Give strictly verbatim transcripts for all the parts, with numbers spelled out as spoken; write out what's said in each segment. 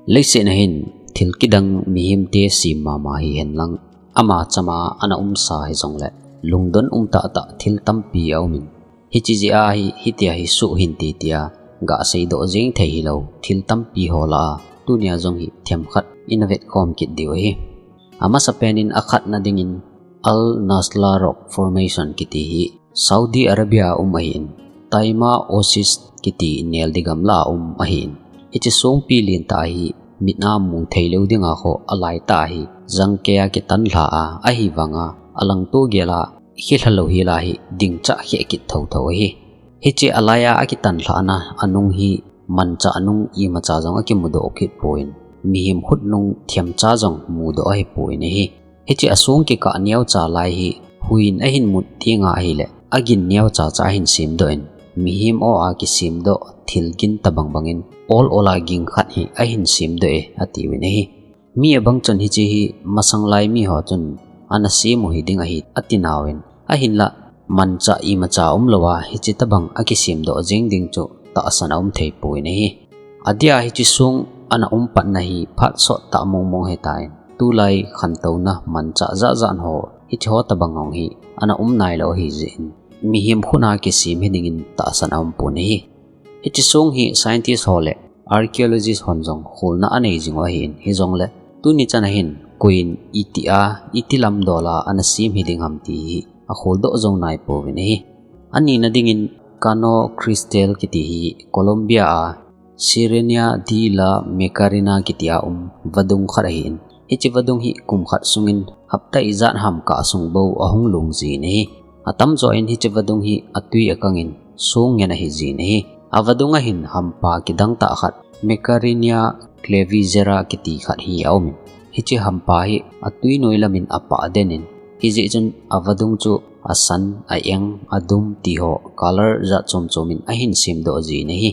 Leiset a hin thil kidang mihemte sem mama hihen lang, ama chama ana umsa hijongle lungdon um tahtah thil tampi aumin, hiche jeh a hi hitia hi soh hinte tia gah seidoh jeng thei hilou thil tampi ho lah a tunia jong hi themkhat ina vetkhom kit diu ahi. Amasapen in akhatna dingin Al Nasla Rock Formation kiti hi Saudi Arabia a um ahin, Taima Oasis kiti neldi gamla a um ahin, hiche songpi lentah hi mit a mu theilou dinga kho alaitah hi jangkei a kitanlha a, ahivanga alangto gel a khilha louhel a hi dingchah kheh kit thotho ahi. Hiche alai a akitanlhahna anung hi manchah nung imacha jong akimudoh khit pon, mihem khut nung themcha jong mudoh ahipon ahi. Hiche asong kikah neocha lai hi huiyin ahin mut tenga ahile agin neocha cha ahin semdoh in, mihem aw a kisemdoh thil gin tobang bangin ol ol a ging khat hi ahin semdoh e, atiuvin ahi. Mi abang chun hiche hi masanglai miho chun ana sem u hiding ahi atinauvin, ahinla manchah imacha umlou a hiche tobang akisemdoh jeng ding chu tahsan aum theipon ahi. Adia hiche song ana um patna hi phat sottah mongmong ahitan, tulai khantouna manchah jatjat ho hiche ho tobang hung hi ana um nailou ahijeh in, mihem khut a kisem hidingin tahsan aumpon ahi. Hiche song hi scientist ho le archaeologist hon jong kholna anei jing u ahin, hijongle tuni chan a hin koiyin itia, iti lamdol a ana sem hiding ham ti hi akholdoh jou naipouvin ahi. Anina dingin Cano Crystal kiti hi Colombia a Sirena de la Macarena kiti a um vadung khat ahin, hiche vadung hi kum khat sungin hapta ijat ham kah sung bou ahung long jin ahi. Atamjo in hiche vadung hi atwi akangin song ngen ahijin ahi. Avadung a hin hampa kidangtah khat, Macarenia clavigera kiti khat hi aumin, hiche hampa hi atwi noi lamin apah den in, hijeh chun avadung chu asan, a-eng, adum tiho color jat chom chomin ahin semdoh jin ahi.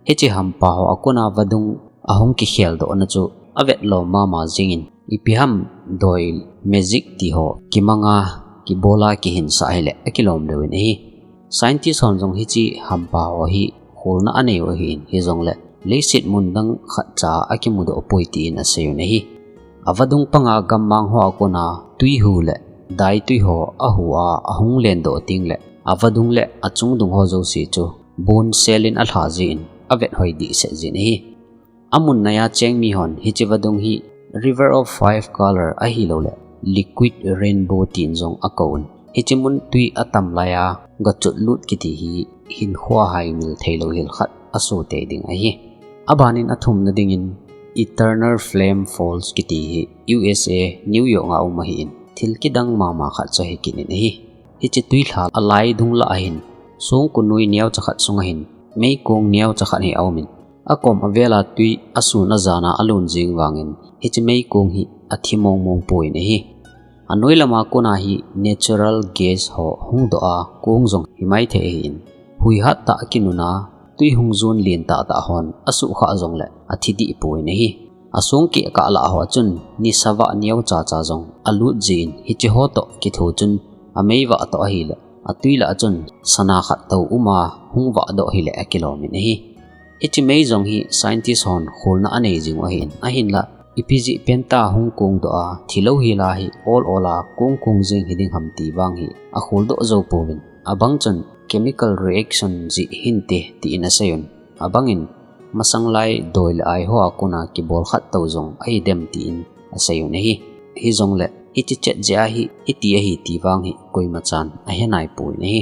Hiche hampa ho akona vadung ahung kikheldohna chu avetlom mama jengin, ipi ham doi magic tiho kimanga kibola kihinsah hile akilom leuvin ahi. Scientist hon jong hiche hampa ho hi kholna anei u ahin, hijongle leiset mundang khatcha akimudoh poi tin aseiyun ahi. Avadung panga gammang ho akona twihu le daitwi ho ahu a ahung lendoh tengle avadung le achungdung ho jouse chu bonsel in alha jin avet hoi dehset jin ahi. Amun naiya cheng mihon hiche vadung hi River of Five Color ahiloule Liquid Rainbow tin jong akouvin, hiche mun twi atam laiya gachotlut kiti hi hinkhoa haimil theilou hel khat asoh tei ding ahi. Abanin athumna dingin Eternal Flame Falls kiti hi U S A, New York a um ahin, thil kidang mama khat chu ahi kit in ahi. Hiche twilha alai dung lah ahin songko noi neocha khat sunga hin meikong neocha khat hi aumin, akom avela twi asun ajana alon jeng vangin hiche meikong hi athi mongmong poi ahi. Anoi lama kona hi natural gas ho hungdoh a kong jong himaithei ahin, hui hattah akinuna twi hung jon lentah tah hon asuhkhah jongle athi dehpoi ahi. Asong kikah lah hoa chun nisavah neochacha jong alut jin, hiche ho toh kitho chun ameivah toh ahile atwi lah a chun sana khat tou uma hung vahdoh hile akilomin ahi. Hiche mei jong hi scientist hon kholna anei jing u ahin, ahinla ipi jeh penta hung kongdoh a thilou hela hi ol ol a kong kong jeng hiding ham ti vang hi akholdoh jou pouvin, abang chun chemical reaction jeh hinte tin aseiyun, abangin masanglai doi le ai hoa kona kibol khat tou jong ahidem tin aseiyun ahi. Hijongle hiche chet jeh a hi hiti ahi ti vang hi koimachan ahe naipoi ahi.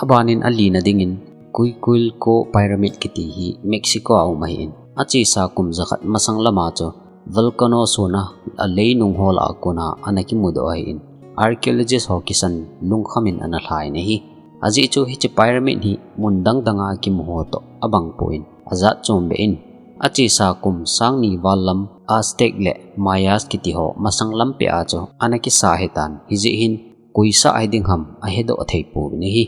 Abanin alina dingin Coihuilco Pyramid kiti hi Mexico a um ahin, achesa kum jakhat masang lama chu volcano sona aleinung ho lah a kona ana kimudoh ahin, archaeologist ho kisan lungkhamin ana lhain ahi. Ajeh chu hiche pyramid hi mun dang danga kimu ho toh abangpoi, ajat chombeh in achesa kum sangni val lam Aztec le Mayas kiti ho masang lampeh a chu ana kisa ahitan, hijeh hin koisa hiding ham ahedoh theipouvin ahi.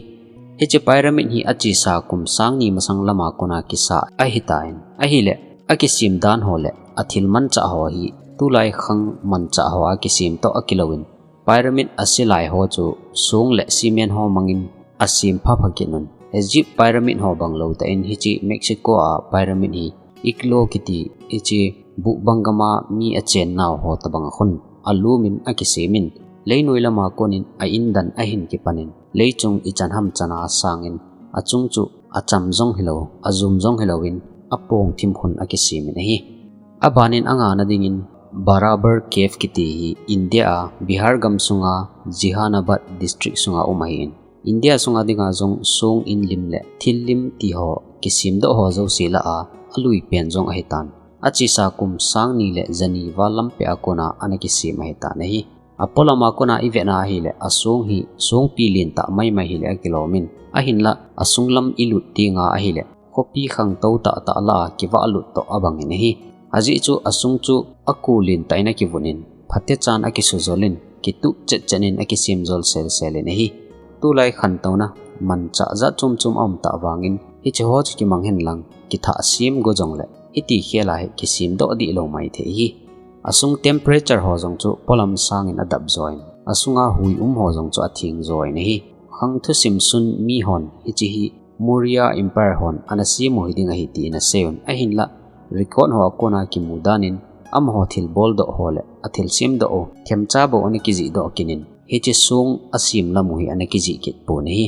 Hiche pyramid hi achesa kum sangni masang lama kona kisa ahitan, ahile akisem dan ho le athil manchah ho hi tulai khang manchah hoa kisem toh akilouvin, pyramid aselai ho chu song le cement ho mangin asem phapha kitnun, Egypt pyramid ho bang lou tah in hiche Mexico a pyramid hi Iklo kiti hiche Buhbang gama mi achen nau ho tabang a khun alumin akisimin, leinoi lama konin a indan ahin kipanin, leichung ichan ham chana asangin, achung chu acham jong hilou, ajum jong hilouvin, apong thim khun akisimin ahi. Abanin angana dingin Barabar Cave kiti hi India a Bihar gamsunga Jehanabad district sunga um ahin, India sunga dinga jong song in lim le thil lim ti ho kisimdoh ho jouse lah a alui pen jong ahitan. Achesa kum sang ni le jani val lampi a kona ana kisim ahitan ahi. Apolama kona ivetna ahile asong hi songpi lentah maimai hile akilomin, ahinla asung lam ilut tenga ahile khopi khangtou tahtah lah a kivah lut toh abangin ahi. Ajeh chu asung chu ako lentah in akivunin, phatechan akisujolin, kituh chetchet in akisim jol selselin ahi. Tulai khantouna manchah jat chomchom aum tah vangin, hiche ho chu kimang henlang, kithah sem go jongle hiti khel a hi kisimdoh dihlou maithei ahi. Asung temperature ho jong chu polam sangin adap join, asunga hui um ho jong chu atheng join ahi. Khang thusim sun mihon hiche hi Maurya Empire hon ana sem u hiding ahi tin aseiyun, ahinla record ho a kona kimu danin amaho thilboldoh ho le athil semdoh u themcha bou ana kijihdoh kit in, hiche song asem lam u hi ana kijih kit pon ahi.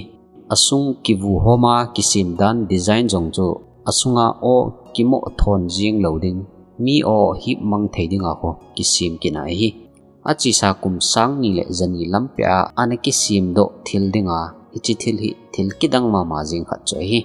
Asung kivu homa kisem dan design jong chu asunga aw kimoh thon jeng lou ding, mi aw hipmang thei dinga khu kisem kitna ahi. Achesa kum sang ni le jani lampi a ana kisimdoh thil dinga hiche thil hi thil kidang mama jeng khat chu ahi.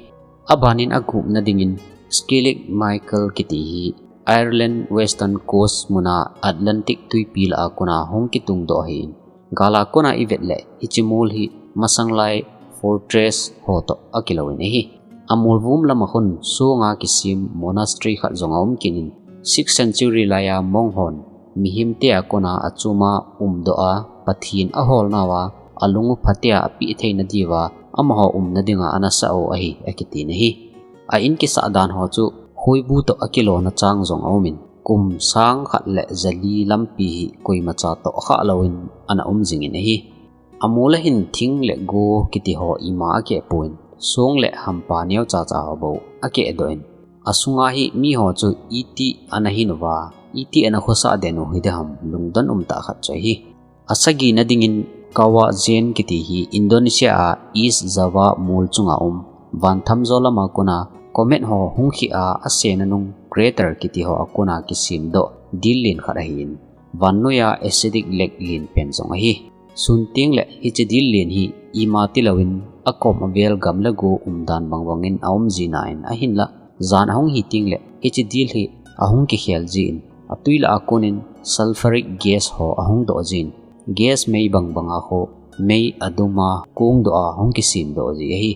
Abanin agupna dingin Skellig Michael kiti hi Ireland Western Coast muna Atlantic tuipi lah a kona hung kitungdoh ahin, gal a kona ivet le hiche mol hi masanglai fortress ho toh akilouvin ahi. Amol vum lama khun songa kisem monastery khat jong aum kit in, sixth century laiya monk hon mihemte a kona achoma umdoh a, Pathen aholnauva alung u phatea apeh theina diuva amaho umna dinga ana sah u ahi akitin ahi. A in kisah dan ho chu khoibu toh akilona chang jong aumin, kum sang khat le jali lampi hi koimacha tohkhah louvin ana um jingin ahi. Amol a hin thing le go kiti ho ima akehpon, song le hampa neocha cha ho bou akehdoh in, asunga hi miho chu iti ana hin uva, iti ana khosah den u hiding ham lungdon umtah khat chu ahi. Asagina dingin Kawah Jain kiti hi Indonesia a East Java mol chunga um, vanthamjo lama kona comet ho hung khih a asena nung crater kiti ho a kona kisimdoh dil len khat ahin, vannoiya acidic lake len pen jong ahi. Sun tengle hiche dil len hi ima tilouvin akom avel gam le go umdan bangbangin aum jinain, ahinla jan ahung hi tengle hiche dil hi ahung kikhel jin, atwi lah a konin sulfuric gas ho ahung doh jin, gas mei bangbanga khu mei aduma kongdoh a hung kisimdoh ji ahi.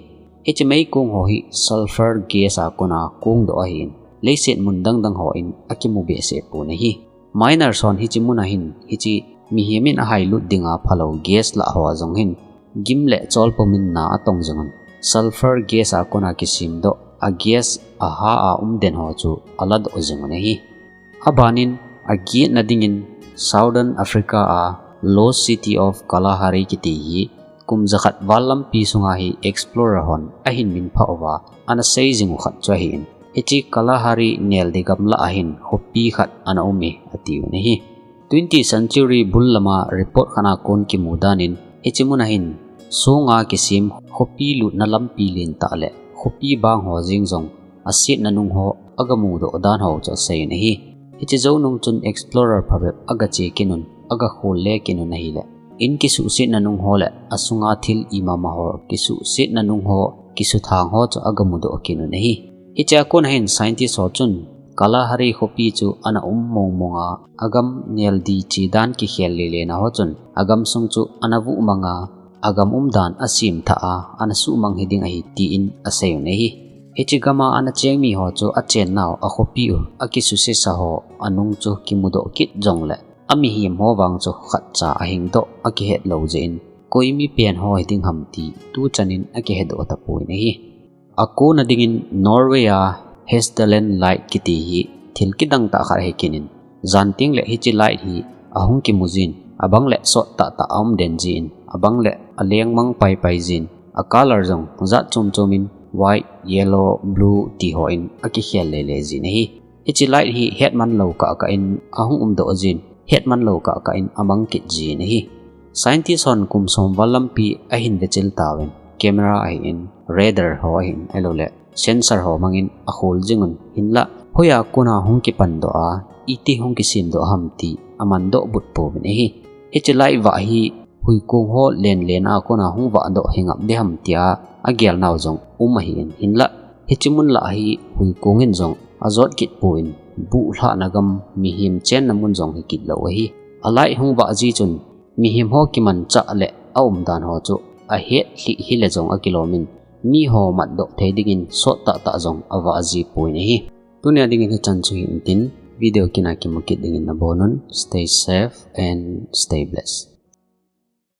Hiche meikong ho hi sulfur gas a kona kongdoh ahin, leiset mun dangdang hon akimu behseh pon ahi. Miners hon hiche muna hin hiche mihemin ahailut dinga phalou gas lah hoa jong hin gim le cholpumin na atong jingun, sulfur gas a kona kisimdoh a gas aha a umden ho chu aladoh jingun ahi. Abanin agetna dingin Southern Africa a Lost City of Kalahari kiti hi kum jakhat val lampi sunga hi explorer hon ahin minphah uva ana sei jing u khat chu ahin, hiche Kalahari neldi gamlah a hin khopi khat ana um e atiuvin ahi. Twentieth century bul lama report khat a kon kimu danin hiche muna hin songa kisem khopi lutna lampi lentah le khopi bang ho jeng jong asetna nung ho agamudoh dan ho chu aseiyun ahi. Hiche jou nung chun explorer phabep agache kit un, agakhol le kit un ahile, in kisuhsetna nung ho le asunga thil imama ho kisuhsetna nung ho, kisuthang ho chu agamudoh kit un ahi. Hichea kona hin scientist ho chun Kalahari khopi chu ana um mongmonga, agam neldi chedan kikhel lelena ho chun agamsung chu ana vuhmanga, agam umdan asemthah a ana suhmang hiding ahi tin aseiyun ahi. Hiche gama ana cheng miho chu achennau, akhopi u, akisuhsetsa ho anung chu kimudoh kit jongle, amihem ho vang chu khatcha ahingdoh akihetlou jeh in, koi mipen ho hiding ham ti tuchanin akihedoh tapon ahi. Akona dingin Norway a Hessdalen Light kiti hi thil kidangtah khat ahi kit in, jan tengle hiche light hi ahung kimu jin, abangle sot tahtah aumden jin, abangle alengmang paipai jin, a color jong jat chomchom in white, yellow, blue ti hon akikhel lele jin ahi. Hiche light hi hetman lou kah kah in ahung umdoh jin, hetman lou kah kah in amang kit jin ahi. Scientist hon kum som val lampi ahin vechil tauvin, camera ahin, radar ho ahin, ahilouleh sensor ho mangin akhol jingun, hinlah hoiya kona hung kipandoh a, iti hung kisemdoh ham ti amandoh but pouvin ahi. Hiche light vah hi huikong ho lenlen a kona hung vahdoh hingap ding ham tia agel nau jong um ahin, hinlah hiche mun lah hi huikong in jong ajot kit pon, buhlhahna gam mihem chenna mun jong hikit lou ahi. A light hung vah ji chun mihem ho kimanchah le aumdan ho chu ahetlhih hile jong akilomin, miho matdoh thei dingin sot tahtah jong avah ji pon ahi. Tunia dingin hichan chu hintin, video kina kimu kit dingin nabonun, stay safe and stay blessed.